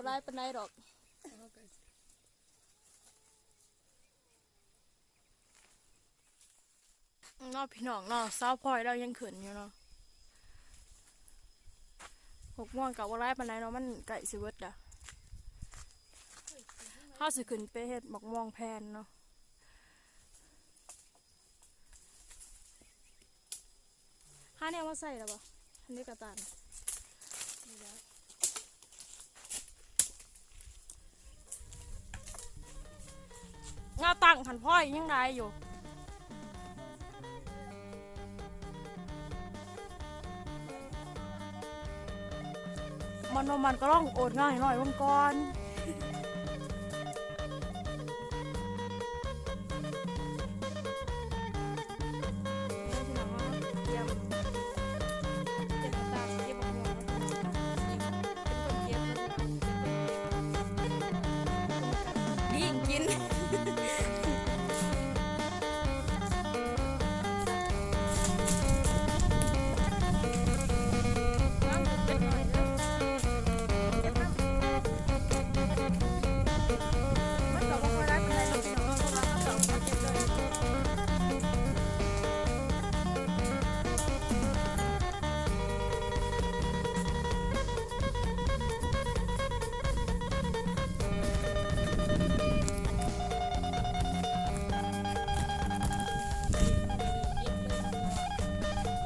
ຫຼາຍປານໃດດອກເນາະພີ່ນ້ອງເນາະ. ສາວພອຍລາວຍັງຂຶ້ນຢູ່ເນາະ. ຫົກໂມງກໍບໍ່ຫຼາຍປານໃດເນາະ ມັນໃກ້ຊິເບິດລະ. ເຮົາຊິຂຶ້ນໄປເຮັດໝາກມ່ວງແຜ່ນເນາະ. ຫາແນວມາໃສ່ແລ້ວບໍ່? ອັນນີ້ກະຕານ ງາຕັ້ງຫັ້ນພອຍຍັງຫຼາຍຢູ່. ມັນບໍ່ມັນກໍລອງໂອດງາໃຫ້ນ້ອຍເບິ່ງກ່ອນ.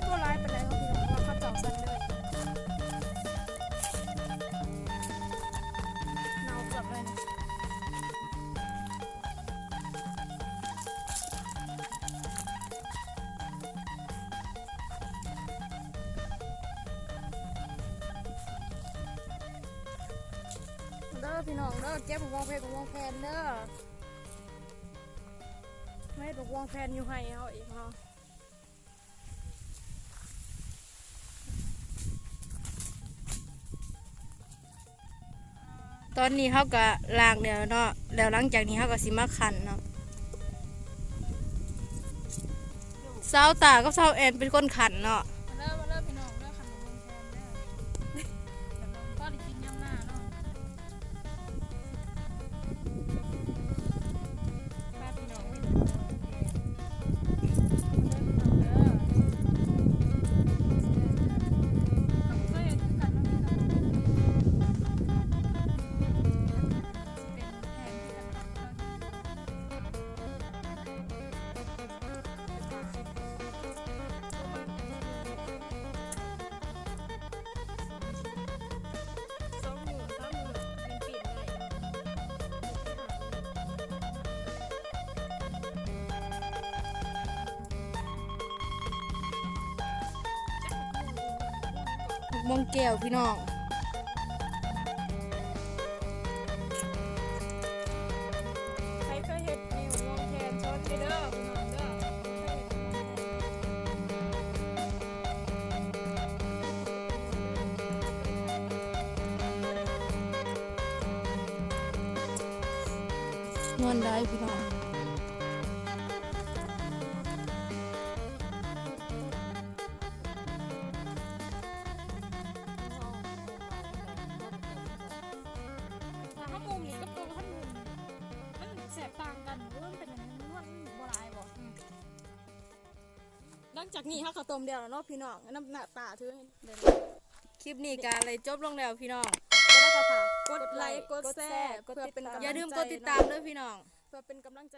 ບໍ່ຫຼາຍປານໃດເນາະ ພີ່ນ້ອງ ເພາະວ່າເຂົາເຈົ້າສັ່ນເລີຍ ເນົ່າເກືອບເລີຍ. ເດີພີ່ນ້ອງເດີ ເກັບບັກມ່ວງເພັດ ບັກມ່ວງແຜ່ນເດີ ມາເຮັດບັກມ່ວງແຜ່ນຢູ່ໄຮ່ເຮົາເອງເນາະ. ຕອນນີ້ເຮົາກະລ້າງແລ້ວເນາະ ແລ້ວຫຼັງຈາກນີ້ເຮົາກະຊິມາຄັ້ນເນາະ. ສາວຕາກັບສາວແອນເປັນຄົນຄັ້ນເນາະ. ມາເດີ ມາເດີພີ່ນ້ອງເດີ ຄັ້ນໝາກມ່ວງແຜ່ນເດີ ພໍໄດ້ກິນຍາມໜ້າເນາະ. ໝາກມ່ວງແກ້ວພີ່ນ້ອງ. ໃຜເຄີຍເຮັດໝາກມ່ວງແຜ່ນ ສອນແດ່ເດີພີ່ນ້ອງເດີ. ນວນໄດ້ພີ່ນ້ອງ. ຖ້າເຮົາມຸມນີ້ກັບໂຕເຮົາມຸມນີ້ ມັນແຊບຕ່າງກັນ. ໂອ້ຍ ມັນເປັນຫຍັງ ມັນນວນ ມັນບໍ່ຫຼາຍບໍ່? ອືມ ຫຼັງຈາກນີ້ເຮົາກໍຕົ້ມແລ້ວເນາະພີ່ນ້ອງ ນຳໜ້າຕາຖື ຄລິບນີ້ກໍໄດ້ຈົບລົງແລ້ວພີ່ນ້ອງ. ກົດໄລ ກົດແຊ ເພື່ອເປັນກຳລັງໃຈ ຢ່າລືມກົດຕິດຕາມເດີພີ່ນ້ອງ ເພື່ອເປັນກຳລັງໃຈ